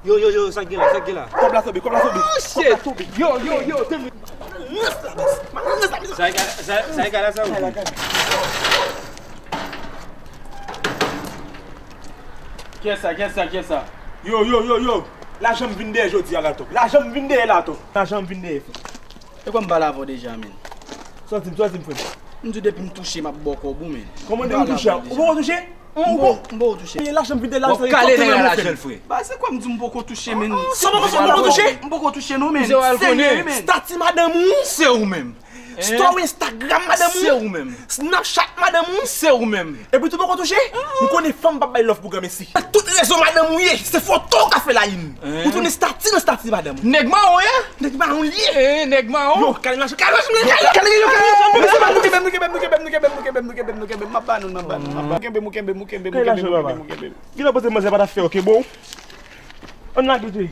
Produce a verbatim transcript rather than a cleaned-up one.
Yo, yo, yo, sa k gen la, sa k gen la? Kòb la tonbe, kòb la tonbe. Oh, shit! Yo, yo, yo, tande. Rans la, baz. Rans la, baz. Sa e gala, sa, sa e gala sa ou? Kiyès sa, kiyès sa, kiyès sa? Yo, yo, yo, yo. Lajan m vin dèyè jodi a la, tonton. Lajan m vin dèyè la, tonton. Lajan m vin dèyè, frè. E kwè m pale avè w deja, men. Sa w di m, sa w di m, frè m? M di w depi m touche, m ap ba w kòb ou, men. Kòman de ou touche a? Ou poko touche? M poko, m poko touche. E lajan m vin dèyè la, w ap kale nèg la lajan l, frè. Ba, se kwè m di w m poko touche, men. Sa w poko, sa w poko touche? M poko touche, non, men. Serye, men. Stati madanm ou? Se ou menm. Story Instagram madanm ou? Se ou menm. Snapchat madanm ou? Se ou menm. Epi tou poko touche? M konnen fanm p ap bay love pou granmesi. Tout rezo madanm ou ye, se foto w ka fè la une. Ou tounen stati nan stati madanm ou. Nèg mawon ye? Nèg mawon li ye. Eh, nèg mawon. Yo, kale lajan, kale lajan, kale lajan, kale lajan. M ap ba nou, m ap ba nou, m ap ba nou. Kale lajan, papa. Kilè w panse manzè pa t ap fè, ok, bon? Ann lage tou.